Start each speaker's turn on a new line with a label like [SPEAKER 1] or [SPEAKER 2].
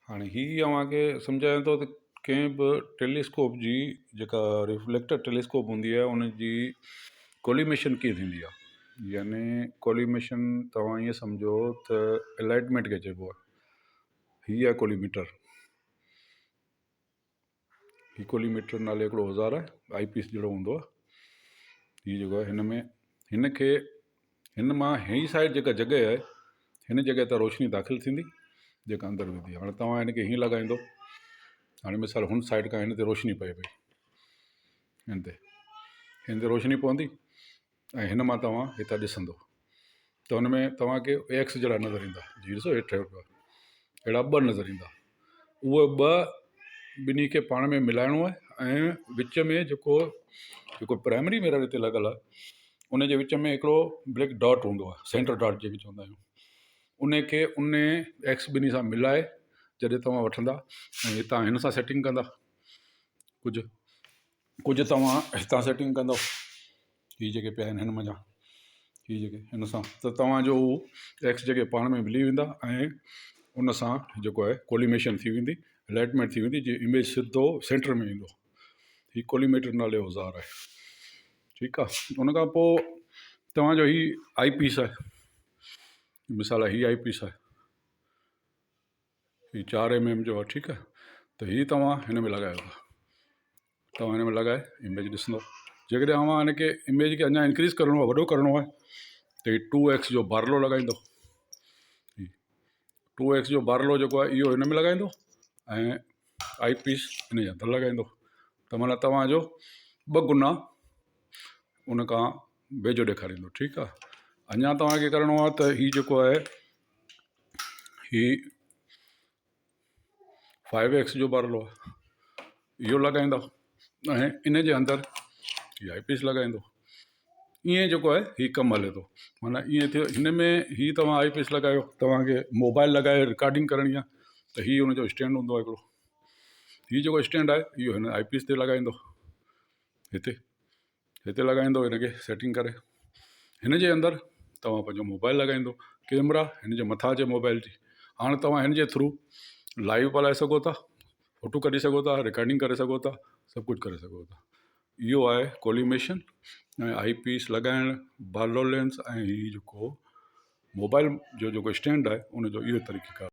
[SPEAKER 1] هاڻي هي اوهان کي سمجهايان ٿو ته ڪنهن به ٽيليسڪوپ جي جيڪا رفليڪٽر ٽيليسڪوپ هوندي آهي ان جي ڪوليميشن ڪيئن ٿيندي آهي يعني ڪوليميشن توهان ائين سمجهو ته الائٽمينٽ کي چئبو آهي هي آهي ڪوليميٽر هي ڪوليميٽر نالي هڪڙو اوزار آهي آئي پيس جهڙو هوندو آهي هي جيڪو آهي هن ۾ هن کي هن مان هي سائيڊ جيڪا جڳهه آهي هن جڳهه تان روشني داخل ٿيندي جيڪا اندر ويندي هاڻي توهان هن کي هيئن لڳائيندو هاڻي مثال هن سائيڊ کان هن تي روشني پئي پئي هن تي هن تي روشني پوندي ۽ هن مان توهان هتان ڏسندو ته هن ۾ توهانکي ايڪس جهڙا نظر ايندا جي ڏسو هيٺ ٺهيو پيو آهي اهڙا ٻه نظر ايندا اهي ٻه ٻنهي کي پاڻ ۾ ملائڻو آهي ۽ وچ ۾ جيڪو جيڪو پرائمري مرر هتي لڳل آهي ان جي وچ ۾ هڪڙو بليڪ ڊاٽ هوندو آهي سينٽر ڊاٽ جنهن کي چوندا آهيون ان کي ان ايڪس ٻنهي سان ملائي جڏهن توهان وٺندا ۽ هتان هن سان سيٽنگ ڪندا ڪجهه ڪجهه توهان هتان سيٽنگ ڪندو هي جيڪي پيا آهن هن منجهان هي جيڪي هن سان ته توهانجو هو ايڪس جيڪي پاڻ ۾ ملي ويندا ۽ ان سان جيڪو آهي ڪوليميشن ٿي ويندي الائٽمينٽ ٿي ويندي جي اميج سڌو سينٽر ۾ ايندو هي ڪوليميٽر نالي اوزار آهي ٺيڪ آهي ان کان پوء توهانجو هي آئي پيس آهي مثال هي آئي پيس آهي هي چار ايم ايم جو آهي ٺيڪ آهي ته هي توهان هن ۾ لڳايو ٿا توهان هن ۾ لڳائي اميج ڏسندو جيڪڏهن اوهان هن کي اميج کي اڃا انڪريز ڪرڻو آهي وڏو ڪرڻو آهي ته هي ٽو ايڪس جو بارلو لڳائيندو هي ٽو ايڪس جو بارلو جيڪو آهي اهو هن ۾ لڳائيندو ۽ آئي پيس هن جي اندر لڳائيندو ته معنيٰ توهانجو ٻه گنا ان کان ويجهو ڏيکاريندو ٺيڪ آهي اڃا توهانکي ڪرڻو آهي ته هي جيڪو آهي هي فائيو ايڪس جو بارلو آهي اهو لڳائيندو ۽ ان جي اندر هي آئي پيس لڳائيندو ائين جيڪو آهي هي ڪم هلي ٿو معنيٰ ائين ٿيو هن ۾ هي توهان آئي پيس لڳايو توهانکي موبائل لڳائي رڪارڊنگ ڪرڻي آهي ته هي ان جو اسٽينڊ هوندو آهي هڪڙو هي جيڪو اسٽينڊ آهي اهو هن آئي پيس تي لڳائيندو هتي هتي لڳائيندو هن کي سيٽنگ ڪري هن جي اندر توهان پنهنجو موبائل لڳائيندو ڪيمرا هن جي مٿان اچي موبائل جي هاڻي توهان هن جي ٿرو لائيو به هلائي سگهو ٿا فوٽو ڪڍي سگهو ٿا رڪارڊنگ ڪري سگهو ٿا سڀ ڪجهه ڪري سگهو ٿا اهو آهي ڪوليميشن ۽ آئي پيس لڳائڻ بارلو لينس ۽ هي جيڪو موبائل جو جيڪو اسٽينڊ آهي ان جو اهو طريقي ڪار.